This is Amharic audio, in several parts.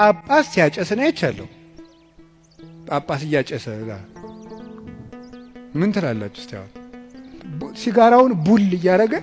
ጳጳስ ሲያጨስ እኔ አይቻለሁ። ጳጳስ እያጨሰ ምን ትላላችሁ? እስቲ አሁን ሲጋራውን ቡል እያደረገ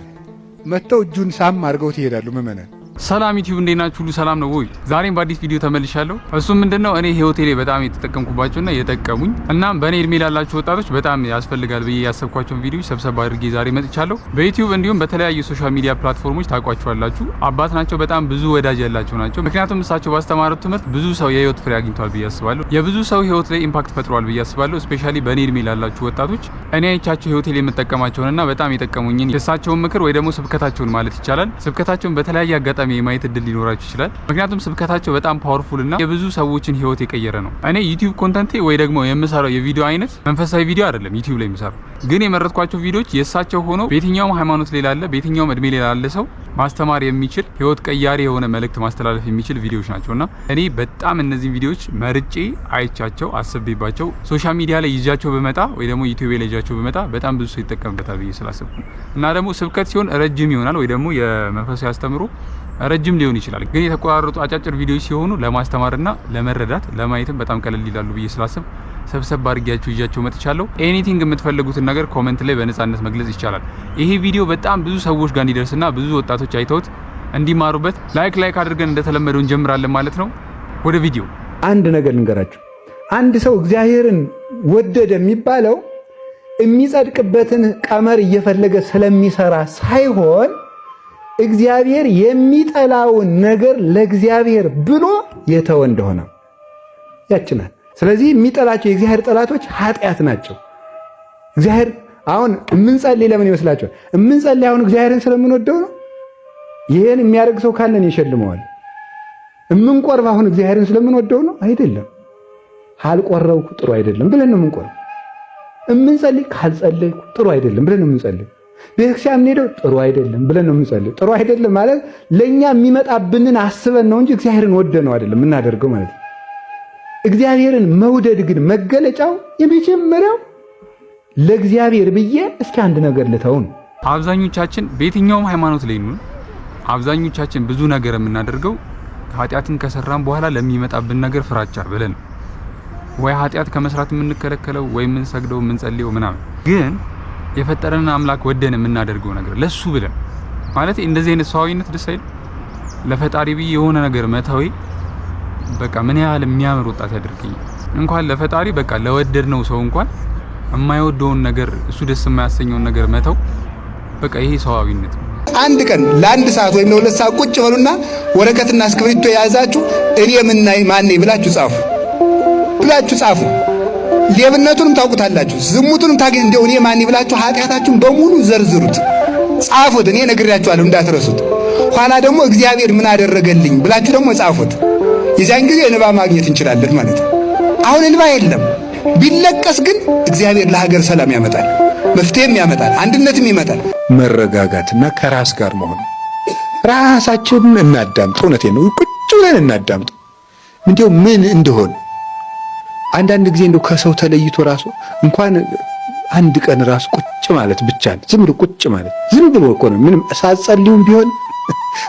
መጥተው እጁን ሳም አድርገው ይሄዳሉ ምዕመናን። ሰላም ዩቲዩብ፣ እንዴት ናችሁ? ሁሉ ሰላም ነው ወይ? ዛሬም በአዲስ ቪዲዮ ተመልሻለሁ። እሱም ምንድነው፣ እኔ ህይወቴ ላይ በጣም የተጠቀምኩባቸውና የጠቀሙኝ እናም በእኔ እድሜ ላላችሁ ወጣቶች በጣም ያስፈልጋል ብዬ ያሰብኳቸውን ቪዲዮዎች ሰብሰብ አድርጌ ዛሬ መጥቻለሁ። በዩቲዩብ እንዲሁም በተለያዩ social media platform ኦች ታውቋቸዋላችሁ። አባት ናቸው። በጣም ብዙ ወዳጅ ያላቸው ናቸው። ምክንያቱም እሳቸው ባስተማሩት ትምህርት ብዙ ሰው የህይወት ፍሬ አግኝቷል ብዬ አስባለሁ። የብዙ ሰው ህይወት ላይ impact ፈጥሯል ብዬ አስባለሁ። Especially በእኔ እድሜ ላላችሁ ወጣቶች እኔ አይቻቸው ህይወቴ ላይ የምጠቀማቸውንና በጣም የጠቀሙኝን የእሳቸውን ምክር ወይ ደግሞ ስብከታቸውን ማለት ይቻላል፣ ስብከታቸውን በተለያየ አጋጣሚ የማየት እድል ሊኖራችሁ ይችላል። ምክንያቱም ስብከታቸው በጣም powerful እና የብዙ ሰዎችን ህይወት የቀየረ ነው። እኔ ዩቲዩብ content ኤ ወይ ደግሞ የምሰራው የቪዲዮ አይነት መንፈሳዊ ቪዲዮ አይደለም። ዩቲዩብ ላይ የምሰራው ግን የመረጥኳቸው ቪዲዮዎች የእሳቸው ሆኖ በየትኛውም ሃይማኖት ላይ ላለ፣ በየትኛውም እድሜ ላይ ላለ ሰው ማስተማር የሚችል፣ ህይወት ቀያሪ የሆነ መልእክት ማስተላለፍ የሚችል ቪዲዮዎች ናቸው። እና እኔ በጣም እነዚህን ቪዲዮዎች መርጬ አይቻቸው አስቤባቸው social media ላይ ይዣቸው ብመጣ ወይ ደግሞ ዩቲዩብ ላይ ይዣቸው ብመጣ በጣም ብዙ ሰው ይጠቀምበታል ብዬ ስላሰብኩ እና ደግሞ ስብከት ሲሆን ረጅም ይሆናል ወይ ደግሞ የመንፈሳዊ አስተምሮ ረጅም ሊሆን ይችላል። ግን የተቆራረጡ አጫጭር ቪዲዮዎች ሲሆኑ ለማስተማርና ለመረዳት ለማየትም በጣም ቀለል ይላሉ ብዬ ስላሰብኩ ሰብሰብ አድርጌያቸው ይዣቸው መጥቻለሁ። Anything የምትፈልጉትን ነገር comment ላይ በነፃነት መግለጽ ይቻላል። ይሄ ቪዲዮ በጣም ብዙ ሰዎች ጋር እንዲደርስና ብዙ ወጣቶች አይተውት እንዲማሩበት like like አድርገን እንደተለመደው እንጀምራለን ማለት ነው። ወደ ቪዲዮ። አንድ ነገር ልንገራችሁ። አንድ ሰው እግዚአብሔርን ወደደ የሚባለው የሚጸድቅበትን ቀመር እየፈለገ ስለሚሰራ ሳይሆን እግዚአብሔር የሚጠላውን ነገር ለእግዚአብሔር ብሎ የተወ እንደሆነ ያችናል። ስለዚህ የሚጠላቸው የእግዚአብሔር ጠላቶች ኃጢአት ናቸው። እግዚአብሔር አሁን የምንጸልይ ለምን ይመስላችኋል? የምንጸልይ አሁን እግዚአብሔርን ስለምንወደው ነው። ይሄን የሚያደርግ ሰው ካለን ይሸልመዋል። የምንቆርብ አሁን እግዚአብሔርን ስለምንወደው ነው? አይደለም። ካልቆረብኩ ጥሩ አይደለም ብለን ነው የምንቆርብ። የምንጸልይ ካልጸለይኩ ጥሩ አይደለም ብለን ነው የምንጸልይ። ቤተክርስቲያን የምንሄደው ጥሩ አይደለም ብለን ነው የምንጸልይ። ጥሩ አይደለም ማለት ለእኛ የሚመጣብንን አስበን ነው እንጂ እግዚአብሔርን ወደን ነው አይደለም የምናደርገው ማለት ነው። እግዚአብሔርን መውደድ ግን መገለጫው የመጀመሪያው ለእግዚአብሔር ብዬ እስኪ አንድ ነገር ልተው ነው። አብዛኞቻችን በየትኛውም ሃይማኖት ላይ እንሁን፣ አብዛኞቻችን ብዙ ነገር የምናደርገው ኃጢአትን ከሰራን በኋላ ለሚመጣብን ነገር ፍራቻ ብለን ወይ ኃጢአት ከመስራት የምንከለከለው ወይ የምንሰግደው፣ የምንጸልየው ምናምን። ግን የፈጠረንን አምላክ ወደን የምናደርገው ነገር ለሱ ብለን ማለት እንደዚህ አይነት ሰዋዊነት ደስ አይልም። ለፈጣሪ ብዬ የሆነ ነገር መተዌ በቃ ምን ያህል የሚያምር ወጣት ያደርገኛል። እንኳን ለፈጣሪ በቃ ለወደድነው ሰው እንኳን የማይወደውን ነገር፣ እሱ ደስ የማያሰኘውን ነገር መተው በቃ ይሄ ሰዋዊነት ነው። አንድ ቀን ለአንድ ሰዓት ወይም ለ2 ሰዓት ቁጭ በሉና ወረቀትና እስክሪብቶ የያዛችሁ እኔ ምናይ ማን ብላችሁ ጻፉ ብላችሁ ጻፉ። ሌብነቱንም ታውቁታላችሁ፣ ዝሙቱንም ታገኝ እንደው እኔ ማን ብላችሁ ኃጢአታችሁን በሙሉ ዘርዝሩት፣ ጻፉት። እኔ ነግሬያችኋለሁ እንዳትረሱት። ኋላ ደግሞ እግዚአብሔር ምን አደረገልኝ ብላችሁ ደግሞ ጻፉት። የዚያን ጊዜ እንባ ማግኘት እንችላለን ማለት ነው። አሁን እንባ የለም። ቢለቀስ ግን እግዚአብሔር ለሀገር ሰላም ያመጣል፣ መፍትሄም ያመጣል፣ አንድነትም ይመጣል። መረጋጋትና ከራስ ጋር መሆን፣ ራሳችንን እናዳምጥ። እውነቴን ነው። ቁጭ ብለን እናዳምጥ። እንዲያው ምን እንደሆን አንዳንድ ጊዜ እንደው ከሰው ተለይቶ ራሱ እንኳን አንድ ቀን ራሱ ቁጭ ማለት ብቻ፣ ዝም ብሎ ቁጭ ማለት፣ ዝም ብሎ እኮ ነው። ምንም ሳትጸልዩም ቢሆን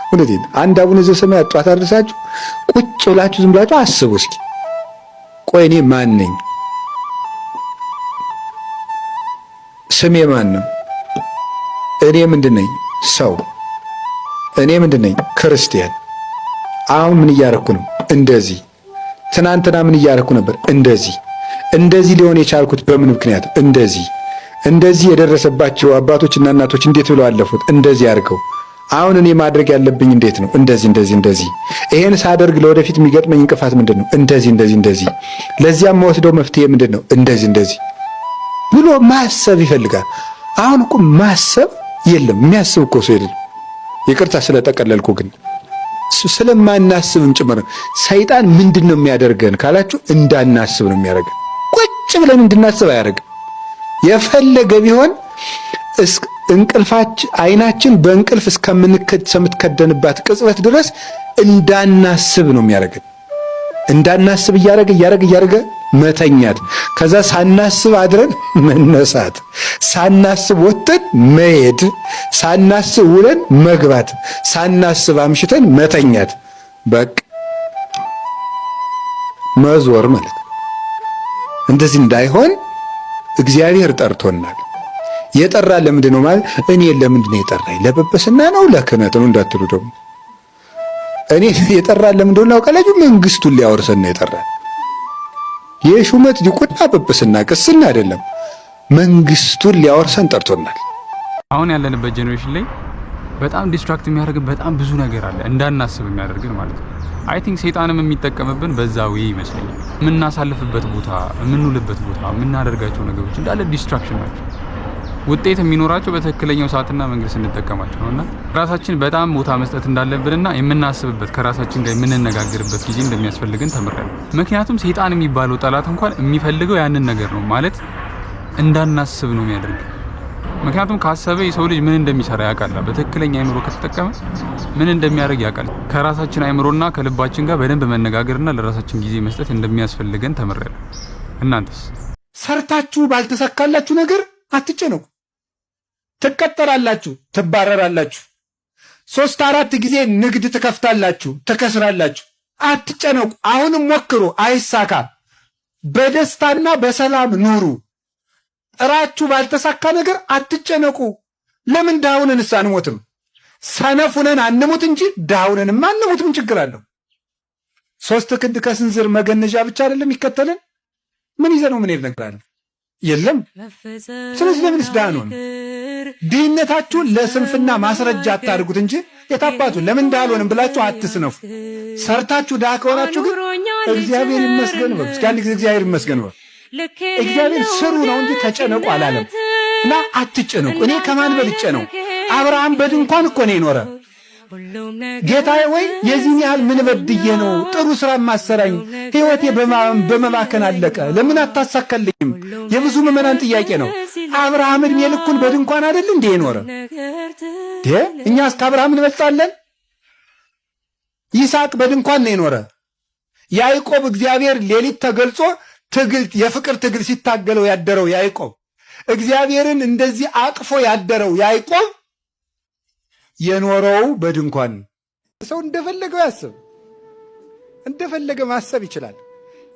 እውነቴን አንድ አቡነ ዘበሰማያት ጧት አድርሳችሁ ቁጭ ብላችሁ ዝም ብላችሁ አስቡ እስኪ። ቆይ እኔ ማን ነኝ? ስሜ ማን ነው? እኔ ምንድን ነኝ? ሰው። እኔ ምንድን ነኝ? ክርስቲያን። አሁን ምን እያረኩ ነው? እንደዚህ። ትናንትና ምን እያረኩ ነበር? እንደዚህ። እንደዚህ ሊሆን የቻልኩት በምን ምክንያት? እንደዚህ። እንደዚህ የደረሰባቸው አባቶችና እናቶች እንዴት ብለው አለፉት? እንደዚህ አድርገው። አሁን እኔ ማድረግ ያለብኝ እንዴት ነው? እንደዚህ፣ እንደዚህ፣ እንደዚህ። ይሄን ሳደርግ ለወደፊት የሚገጥመኝ እንቅፋት ምንድን ነው? እንደዚህ፣ እንደዚህ፣ እንደዚህ። ለዚያም መወስደው መፍትሄ ምንድን ነው? እንደዚህ፣ እንደዚህ ብሎ ማሰብ ይፈልጋል። አሁን እኮ ማሰብ የለም። የሚያስብ እኮ ሰው የለም። ይቅርታ ስለጠቀለልኩ ግን ስለማናስብም ጭምር ነው። ሰይጣን ምንድን ነው የሚያደርገን ካላችሁ እንዳናስብ ነው የሚያደርገን። ቁጭ ብለን እንድናስብ አያደርግም። የፈለገ ቢሆን እንቅልፋችን አይናችን በእንቅልፍ እስከምትከደንባት ቅጽበት ድረስ እንዳናስብ ነው የሚያደርገን። እንዳናስብ እያደረገ እያደረገ እያደረገ መተኛት፣ ከዛ ሳናስብ አድረን መነሳት፣ ሳናስብ ወጥተን መሄድ፣ ሳናስብ ውለን መግባት፣ ሳናስብ አምሽተን መተኛት። በቃ መዞር ማለት ነው። እንደዚህ እንዳይሆን እግዚአብሔር ጠርቶናል። የጠራ ለምንድን ነው ማለት እኔ ለምንድን ነው የጠራኝ? ለጵጵስና ነው ለክህነት ነው እንዳትሉ ደግሞ እኔ የጠራ ለምንድን ነው ታውቃላችሁ? መንግስቱን ሊያወርሰን ነው የጠራን። የሹመት ዲቁና፣ ጵጵስና፣ ቅስና አይደለም። መንግስቱን ሊያወርሰን ጠርቶናል። አሁን ያለንበት generation ላይ በጣም distract የሚያደርግን በጣም ብዙ ነገር አለ፣ እንዳናስብ የሚያደርግን ማለት ነው። I think ሰይጣንም የሚጠቀምብን በዛ way ይመስለኛል። የምናሳልፍበት ቦታ፣ የምንውልበት ቦታ፣ የምናደርጋቸው ነገሮች እንዳለ distraction ናቸው። ውጤት የሚኖራቸው በትክክለኛው ሰዓትና መንገድ ስንጠቀማቸው ነው። እና ራሳችን በጣም ቦታ መስጠት እንዳለብንና የምናስብበት ከራሳችን ጋር የምንነጋገርበት ጊዜ እንደሚያስፈልግን ተምሬያለሁ። ምክንያቱም ሰይጣን የሚባለው ጠላት እንኳን የሚፈልገው ያንን ነገር ነው፣ ማለት እንዳናስብ ነው የሚያደርግ። ምክንያቱም ካሰበ የሰው ልጅ ምን እንደሚሰራ ያውቃል። በትክክለኛ አይምሮ ከተጠቀመ ምን እንደሚያደርግ ያውቃል። ከራሳችን አይምሮና ከልባችን ጋር በደንብ መነጋገርና ለራሳችን ጊዜ መስጠት እንደሚያስፈልገን ተምሬያለሁ። እናንተስ? ሰርታችሁ ባልተሳካላችሁ ነገር አትጨነቁ። ትቀጠራላችሁ፣ ትባረራላችሁ። ሶስት አራት ጊዜ ንግድ ትከፍታላችሁ፣ ትከስራላችሁ። አትጨነቁ። አሁንም ሞክሩ፣ አይሳካ። በደስታና በሰላም ኑሩ። ጥራችሁ ባልተሳካ ነገር አትጨነቁ። ለምን ድሃ ሁነንስ አንሞትም? ሰነፍ ሁነን አንሙት እንጂ ድሃ ሁነንማ አንሙት። ምን ችግር አለው? ሶስት ክንድ ከስንዝር መገነዣ ብቻ አይደለም ይከተልን። ምን ይዘነው ምን ሄድ ነገር አለ? የለም። ስለዚህ ለምንስ ድሃ አንሆንም? ድህነታችሁን ለስንፍና ማስረጃ አታድርጉት እንጂ የታባቱ ለምን ድሃ አልሆንም ብላችሁ አትስነፉ። ሰርታችሁ ድሃ ከሆናችሁ ግን እግዚአብሔር ይመስገን በሉ። እስኪ አንድ ጊዜ እግዚአብሔር ይመስገን በሉ። እግዚአብሔር ስሩ ነው እንጂ ተጨነቁ አላለም። እና አትጨነቁ። እኔ ከማን በልጬ ነው? አብርሃም በድንኳን እኮ ነው የኖረ። ጌታዬ ወይ የዚህን ያህል ምን በድዬ ነው ጥሩ ስራ ማሰራኝ? ሕይወቴ በመባከን አለቀ። ለምን አታሳካልኝም? የብዙ ምዕመናን ጥያቄ ነው። አብርሃም እድሜ ልኩን በድንኳን አይደል እንዴ የኖረ? እኛስ ከአብርሃም እንበልጣለን? ይስሐቅ በድንኳን ነው የኖረ። ያዕቆብ እግዚአብሔር ሌሊት ተገልጾ ትግል የፍቅር ትግል ሲታገለው ያደረው ያዕቆብ፣ እግዚአብሔርን እንደዚህ አቅፎ ያደረው ያዕቆብ የኖረው በድንኳን። ሰው እንደፈለገው ያስብ፣ እንደፈለገ ማሰብ ይችላል።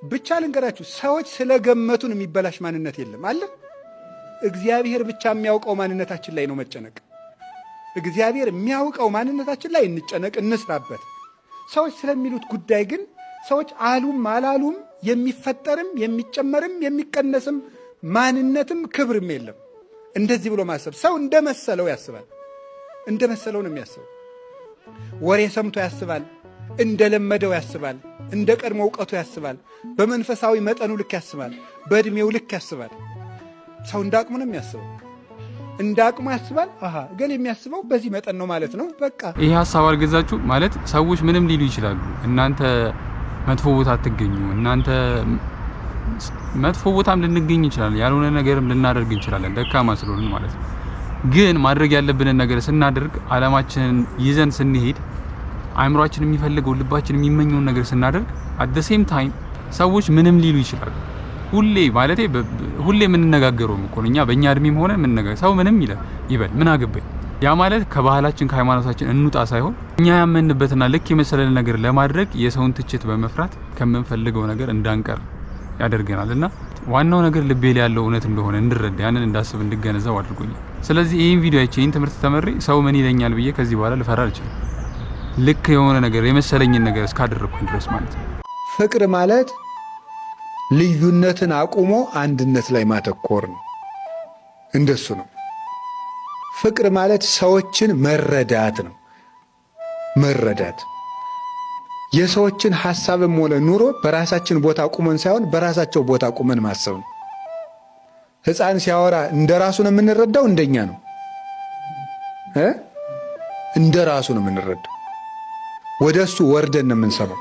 ብቻ ልንገራችሁ፣ ሰዎች ስለገመቱን የሚበላሽ ማንነት የለም አለ። እግዚአብሔር ብቻ የሚያውቀው ማንነታችን ላይ ነው መጨነቅ። እግዚአብሔር የሚያውቀው ማንነታችን ላይ እንጨነቅ፣ እንስራበት። ሰዎች ስለሚሉት ጉዳይ ግን ሰዎች አሉም አላሉም የሚፈጠርም የሚጨመርም የሚቀነስም ማንነትም ክብርም የለም። እንደዚህ ብሎ ማሰብ ሰው እንደመሰለው ያስባል። እንደመሰለው ነው የሚያስበው። ወሬ ሰምቶ ያስባል። እንደለመደው ያስባል። እንደ ቀድሞ እውቀቱ ያስባል። በመንፈሳዊ መጠኑ ልክ ያስባል። በዕድሜው ልክ ያስባል። ሰው እንደ አቅሙ ነው የሚያስበው። እንደ አቅሙ ያስባል። አሃ እገሌ የሚያስበው በዚህ መጠን ነው ማለት ነው። በቃ ይሄ ሀሳብ አልገዛችሁ ማለት ሰዎች ምንም ሊሉ ይችላሉ። እናንተ መጥፎ ቦታ አትገኙ፣ እናንተ መጥፎ ቦታም ልንገኝ እንችላለን፣ ያልሆነ ነገርም ልናደርግ እንችላለን፣ ደካማ ስለሆንን ማለት ነው። ግን ማድረግ ያለብንን ነገር ስናደርግ፣ አላማችንን ይዘን ስንሄድ፣ አእምሯችን የሚፈልገው ልባችን የሚመኘውን ነገር ስናደርግ at the same time ሰዎች ምንም ሊሉ ይችላሉ። ሁሌ ማለቴ ሁሌ የምንነጋገረው እኮ ነው። እኛ በእኛ እድሜም ሆነ የምንነጋገር ሰው ምንም ይበል ምን አገባኝ። ያ ማለት ከባህላችን ከሃይማኖታችን እንውጣ ሳይሆን እኛ ያመንበትና ልክ የመሰለን ነገር ለማድረግ የሰውን ትችት በመፍራት ከምንፈልገው ነገር እንዳንቀር ያደርገናል። እና ዋናው ነገር ልቤ ላይ ያለው እውነት እንደሆነ እንድረዳ፣ ያንን እንዳስብ፣ እንድገነዘብ አድርጎኛል። ስለዚህ ይህን ቪዲዮ አይቼ ይህን ትምህርት ተምሬ ሰው ምን ይለኛል ብዬ ከዚህ በኋላ ልፈራ አልችልም። ልክ የሆነ ነገር የመሰለኝን ነገር እስካደረግኩኝ ድረስ ማለት ነው። ፍቅር ማለት ልዩነትን አቁሞ አንድነት ላይ ማተኮር ነው። እንደሱ ነው። ፍቅር ማለት ሰዎችን መረዳት ነው። መረዳት የሰዎችን ሐሳብም ሆነ ኑሮ በራሳችን ቦታ ቁመን ሳይሆን በራሳቸው ቦታ ቁመን ማሰብ ነው። ሕፃን ሲያወራ እንደ ራሱ ነው የምንረዳው፣ እንደኛ ነው እ እንደ ራሱ ነው የምንረዳው። ወደ እሱ ወርደን ነው የምንሰማው።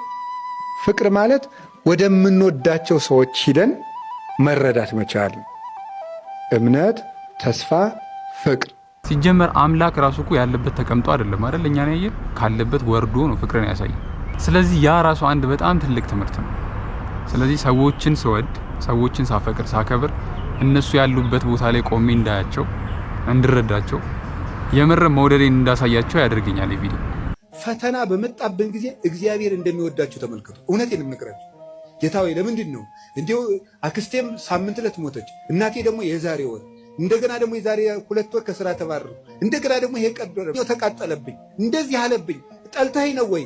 ፍቅር ማለት ወደምንወዳቸው ሰዎች ሂደን መረዳት መቻል። እምነት፣ ተስፋ፣ ፍቅር። ሲጀመር አምላክ ራሱ እኮ ያለበት ተቀምጦ አይደለም አይደል? እኛን ያየን ካለበት ወርዶ ነው ፍቅርን ያሳየን። ስለዚህ ያ ራሱ አንድ በጣም ትልቅ ትምህርት ነው። ስለዚህ ሰዎችን ስወድ፣ ሰዎችን ሳፈቅር፣ ሳከብር እነሱ ያሉበት ቦታ ላይ ቆሜ እንዳያቸው፣ እንድረዳቸው፣ የምር መውደዴን እንዳሳያቸው ያደርገኛል። ቪዲዮ ፈተና በመጣብን ጊዜ እግዚአብሔር እንደሚወዳችሁ ተመልከቱ። እውነቴን የምነግራችሁ ጌታ ሆይ ለምንድን ነው እንዲሁ? አክስቴም ሳምንት ዕለት ሞተች፣ እናቴ ደግሞ የዛሬ ወር፣ እንደገና ደግሞ የዛሬ 2 ወር ከስራ ተባረርኩ፣ እንደገና ደግሞ ይሄ ቀዶ ተቃጠለብኝ፣ እንደዚህ አለብኝ። ጠልተኸኝ ነው ወይ?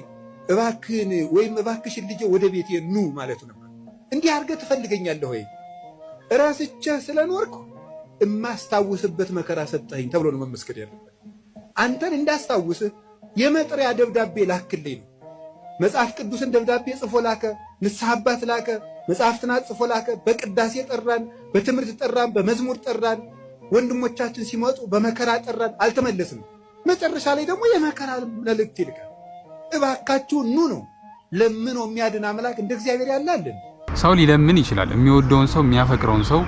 እባክህን ወይም እባክሽን ልጄ ወደ ቤቴ ኑ ማለቱ ነበር። እንዲህ አድርገህ ትፈልገኛለህ ወይ? እረስቼህ ስለኖርኩ እማስታውስበት መከራ ሰጠኸኝ ተብሎ ነው መመስገን ያለበት። አንተን እንዳስታውስህ የመጥሪያ ደብዳቤ ላክልኝ ነው። መጽሐፍ ቅዱስን ደብዳቤ ጽፎ ላከ። ንስሐ አባት ላከ። መጽሐፍትን ጽፎ ላከ። በቅዳሴ ጠራን፣ በትምህርት ጠራን፣ በመዝሙር ጠራን። ወንድሞቻችን ሲመጡ በመከራ ጠራን፣ አልተመለስንም። መጨረሻ ላይ ደግሞ የመከራ መልእክት ይልካል። እባካችሁ ኑ ነው። ለምኖ የሚያድን አምላክ እንደ እግዚአብሔር ያለ አለን? ሰው ሊለምን ይችላል። የሚወደውን ሰው፣ የሚያፈቅረውን ሰው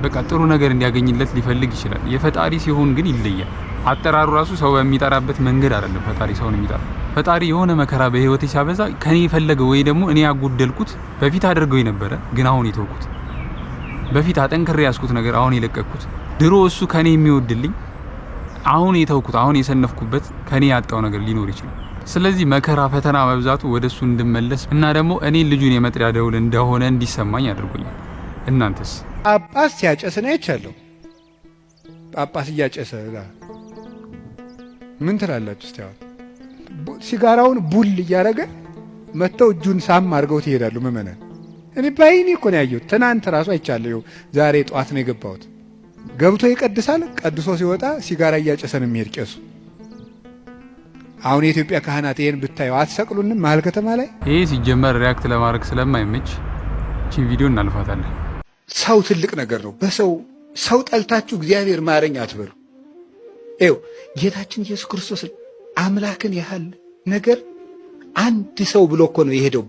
በቃ ጥሩ ነገር እንዲያገኝለት ሊፈልግ ይችላል። የፈጣሪ ሲሆን ግን ይለያል። አጠራሩ ራሱ ሰው በሚጠራበት መንገድ አይደለም። ፈጣሪ ሰውን የሚጠራ፣ ፈጣሪ የሆነ መከራ በህይወቴ ሲያበዛ ከኔ የፈለገው ወይ ደግሞ እኔ ያጎደልኩት፣ በፊት አድርገው የነበረ ግን አሁን የተውኩት፣ በፊት አጠንክሬ ያዝኩት ነገር አሁን የለቀቅኩት፣ ድሮ እሱ ከኔ የሚወድልኝ አሁን የተውኩት፣ አሁን የሰነፍኩበት፣ ከኔ ያጣው ነገር ሊኖር ይችላል። ስለዚህ መከራ ፈተና መብዛቱ ወደ እሱ እንድመለስ እና ደግሞ እኔ ልጁን የመጥሪያ ደውል እንደሆነ እንዲሰማኝ አድርጎኛል። እናንተስ? ጳጳስ ሲያጨስ ነው አይቻለሁ። ጳጳስ እያጨሰ ምን ትላላችሁ? እስቲ አሁን ሲጋራውን ቡል እያደረገ መጥተው እጁን ሳም አድርገው ትሄዳሉ ምዕመናን። እኔ በዓይኔ እኮ ነው ያየሁት። ትናንት ራሱ አይቻለሁ። ዛሬ ጠዋት ነው የገባሁት። ገብቶ ይቀድሳል። ቀድሶ ሲወጣ ሲጋራ እያጨሰ ነው የሚሄድ ቄሱ። አሁን የኢትዮጵያ ካህናት ይሄን ብታዩ አትሰቅሉንም? መሀል ከተማ ላይ። ይህ ሲጀመር react ለማድረግ ስለማይመች ይቺን ቪዲዮ እናልፋታለን። ሰው ትልቅ ነገር ነው። በሰው ሰው ጠልታችሁ እግዚአብሔር ማረኝ አትበሉ። ይኸው ጌታችን ኢየሱስ ክርስቶስ አምላክን ያህል ነገር አንድ ሰው ብሎ እኮ ነው የሄደው።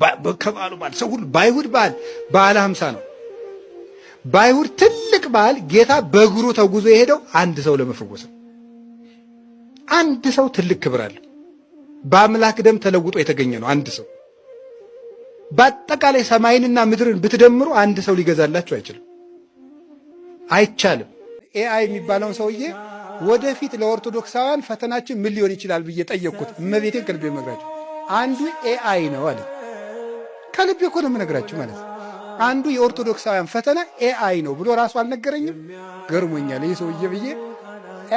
ከበዓሉ በዓል ሰው ሁሉ በአይሁድ በዓል፣ በዓለ 50 ነው። በአይሁድ ትልቅ በዓል ጌታ በእግሩ ተጉዞ የሄደው አንድ ሰው ለመፈወስ ነው። አንድ ሰው ትልቅ ክብር አለ። በአምላክ ደም ተለውጦ የተገኘ ነው አንድ ሰው። በአጠቃላይ ሰማይንና ምድርን ብትደምሩ አንድ ሰው ሊገዛላችሁ አይችልም፣ አይቻልም። AI የሚባለውን ሰውዬ ወደፊት ለኦርቶዶክሳውያን ፈተናችን ምን ሊሆን ይችላል ብዬ ጠየቅኩት። እመቤቴን ከልቤ መግራችሁ አንዱ AI ነው አለ። ከልቤ እኮ ነው የምነግራችሁ ማለት ነው። አንዱ የኦርቶዶክሳውያን ፈተና AI ነው ብሎ ራሱ አልነገረኝም። ገርሞኛል። ይህ ሰውዬ ብዬ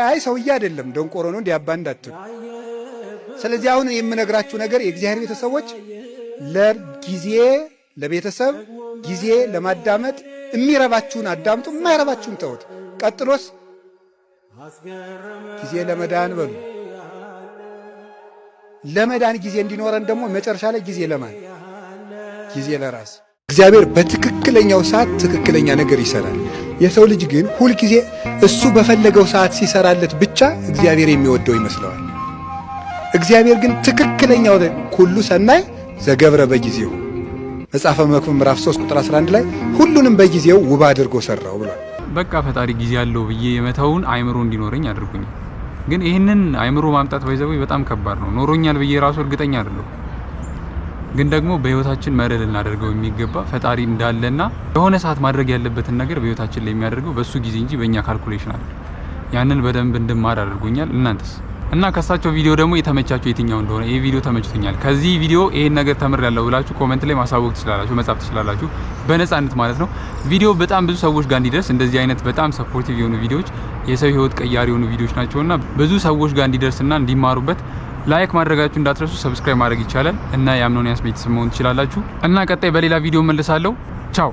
AI ሰውዬ አይደለም ደንቆሮ ነው እንዲያባ እንዳትሉ። ስለዚህ አሁን የምነግራችሁ ነገር የእግዚአብሔር ቤተሰቦች ለጊዜ ለቤተሰብ ጊዜ ለማዳመጥ የሚረባችሁን አዳምጡ፣ የማይረባችሁን ተውት። ቀጥሎስ ጊዜ ለመዳን በሉ። ለመዳን ጊዜ እንዲኖረን ደግሞ መጨረሻ ላይ ጊዜ ለማን? ጊዜ ለራስ። እግዚአብሔር በትክክለኛው ሰዓት ትክክለኛ ነገር ይሰራል። የሰው ልጅ ግን ሁልጊዜ እሱ በፈለገው ሰዓት ሲሰራለት ብቻ እግዚአብሔር የሚወደው ይመስለዋል። እግዚአብሔር ግን ትክክለኛው ኩሉ ሰናይ ዘገብረ በጊዜው፣ መጽሐፈ መክብብ ምዕራፍ 3 ቁጥር 11 ላይ ሁሉንም በጊዜው ውብ አድርጎ ሰራው ብሏል። በቃ ፈጣሪ ጊዜ ያለው ብዬ የመተውን አይምሮ እንዲኖረኝ አድርጎኛል። ግን ይህንን አይምሮ ማምጣት by the way በጣም ከባድ ነው። ኖሮኛል ብዬ ራሱ እርግጠኛ አይደለሁም። ግን ደግሞ በህይወታችን መርህ ልናደርገው የሚገባ ፈጣሪ እንዳለና የሆነ ሰዓት ማድረግ ያለበትን ነገር በህይወታችን ላይ የሚያደርገው በሱ ጊዜ እንጂ በእኛ calculation አይደለም። ያንን በደንብ እንድማር አድርጎኛል። እናንተስ? እና ከሳቸው ቪዲዮ ደግሞ የተመቻቸው የትኛው እንደሆነ፣ ይሄ ቪዲዮ ተመችቶኛል፣ ከዚህ ቪዲዮ ይሄን ነገር ተምሬያለሁ ብላችሁ comment ላይ ማሳወቅ ትችላላችሁ፣ መጻፍ ትችላላችሁ በነፃነት ማለት ነው። ቪዲዮ በጣም ብዙ ሰዎች ጋር እንዲደርስ፣ እንደዚህ አይነት በጣም supportive የሆኑ ቪዲዮዎች የሰው ህይወት ቀያሪ የሆኑ ቪዲዮዎች ናቸውና ብዙ ሰዎች ጋር እንዲደርስና እንዲማሩበት like ማድረጋችሁ እንዳትረሱ። Subscribe ማድረግ ይቻላል እና የአምኖኒያስ ቤተሰብ መሆን ትችላላችሁ። እና ቀጣይ በሌላ ቪዲዮ እመለሳለሁ። ቻው።